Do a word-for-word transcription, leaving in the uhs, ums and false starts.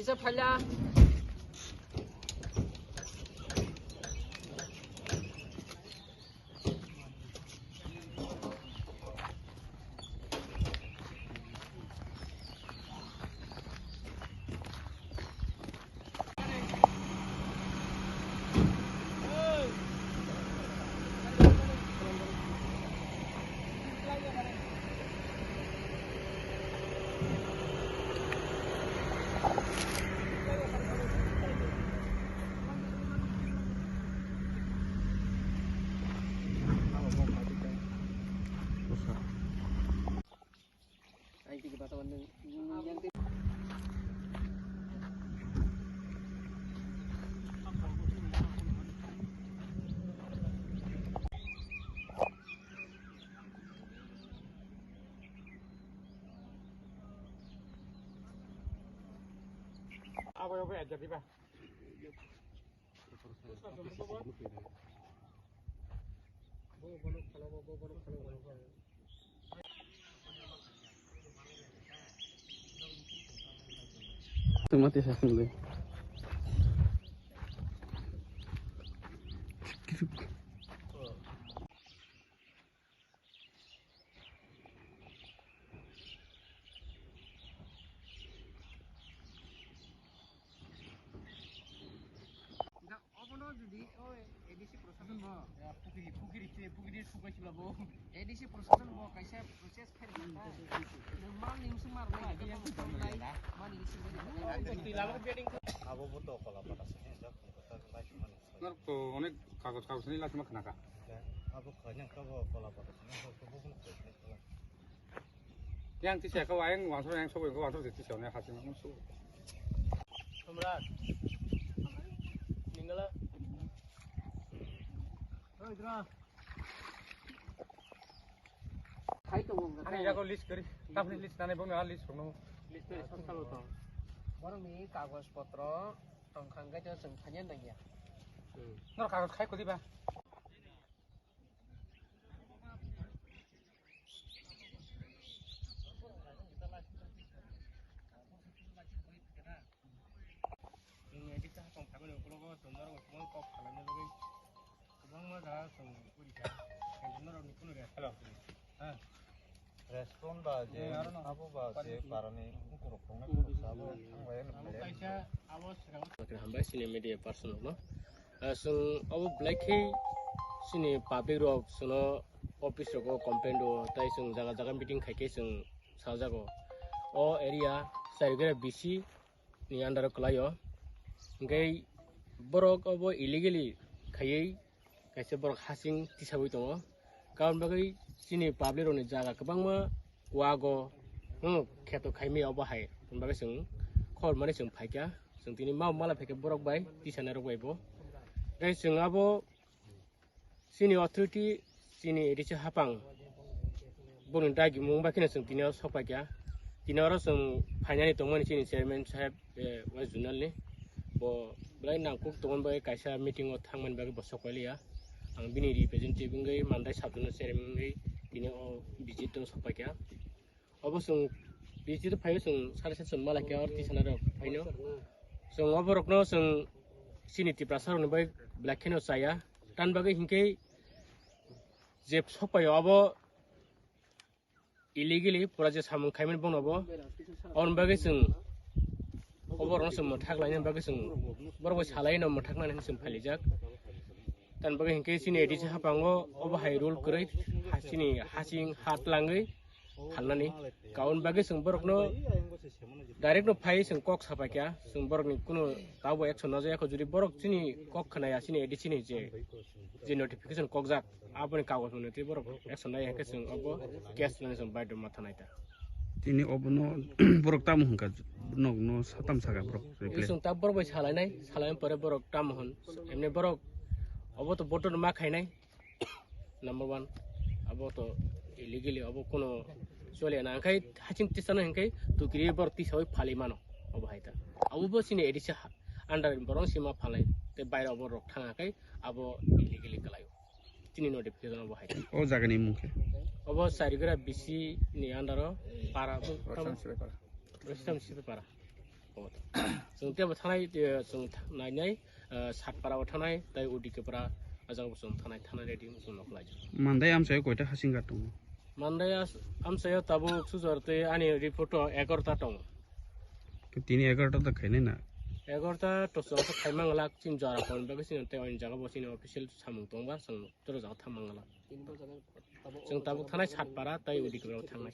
Kisa phaila. Abo, abo, aja diba. Tuma tisa sungde. Obono jodi o A D C prosason bo, ya, pukiri, pukiri se, pukiri sukai sila bo. A D C prosason bo kaisa process khe rwkha. Nwng mal ni bwswk mar lai, mal ni bwswk mar lai. Abo bo to kola pata se, jak kola pata lai se mani. Nor to onek kagoj, kagoj ni lachima khna kha. Abo khanya ka bo kola pata se, bo bo khna. Yang tisa kau ayang wansuk yang sobo yang wansuk tisa ne hasil nang su. Samrat. Ningala. Oi, Dra. Khai to wong. Ani jago list kari. Tapni list nane bong na list kono. List kari sab salo to. Borok ni kagoj potro tong khang gai to seng khanya nang ya. Nor kagoj khai kodi ba. Hello. Respond ba je abo ba je parani ukurok tongnai ukurok sabo thangbai. Hambai sini media person no. Chwng abo belai khe chini public rok chwngno office rogo complain rwo, tai chwng jaga jaga meeting khai khe chwng sajago. O area Charigra B C ni under o kwlaio. Hwnkhe borok obo illegally khaiwi kaisa borok hasing tisawi tongo. Karon bagwi chini public rokni jaga kwbangma wago, hmm, kheto khaimaya obo hai. Hwnba khe chwng khobor mani chwng phaikha. Chwng tini ma mala phaikha borok bai, tisanai rok bai bo. Tei chwng abo chini authority, chini A D C hapang, boni dagimung bai kheno chwng tini o sok paikha. Tini oro chwng phainani tongmani chini chairman saheb, eh, West Zonal ni. Bo belai nangkuk tongmani bagwi kaisa meeting o thangmani bagwi bo sok pailiya. Ang bini representative wngwi Mandai sub zonal chairman wngwi tini o visit o sok paikha. Obo chwng visit o phaio chwng sari sari chwng malai khe oro tisana rok phaino. Chwng oborokno chwng chini Tiprasa rokni bai belai kheno chaya. Tan bagwi hinkhe je sok paio abo illegally pura je samung khaimani bono bo. Aboni bagwi chwng oborokno chwng mwthak laina bagwi chwng borok bai salaino mwthaknani hinwi chwng phailijak. Tan bagwi hinkhe chini A D C haphango obo hai rule kwrwi ha chini hasing ha twlangwi phalnani. Kaun bagwi chwng borokno direct no phai chwng kok sapaikha, chwng borokni kuno tabo action no jaya kho, jodi borok chini kok khnaya chini A D C ni je, je notification kokjak, aboni kagoj mwnwi twi borok action nai hwnkhe chwng obo case nani chwng baidhyo ma thanai ta. Tini obono borok tamo hwnka, nokno satam saka borok replay. Chwng ta borok bai salainai, salaini pore borok tamo hwn, emni borok obo to botor ma khainai. Number one, abo to illegally abo kono chole na, hwnkhe haching tisana hwnkhe tukiri borok tisawi phali mano obo hai ta. Abo bo chini A D C ha-, under borok sima phalai, tei baire obo rok thang hwnkhe abo illegally kwlaio. Chini notification obo hai ta. O jagani mung khe? Obo Charigra B C ni under o para, Rocham Sibai para. Rocham Sibai para. Chwng tebo thanai, eh, chwng tha-, nainai, eh, Satpara o thanai, tei Udikepra, ajak bo chwng thanai, thanai ready chwng nok lai. Mandai amchaio koita hasing ghat tongo? Mandai as-, amchaio tabuk sujor tei ani report o egarota tongo. Tini egarota ta khainai na? Egarota to chwng khaimang lak chini jora kon bagwi chini tei oin jaga bo chini official samung tongba chwng toro jaga thammang lak. Chwng tabuk thanai Satpara tei Udikepra o thangnai.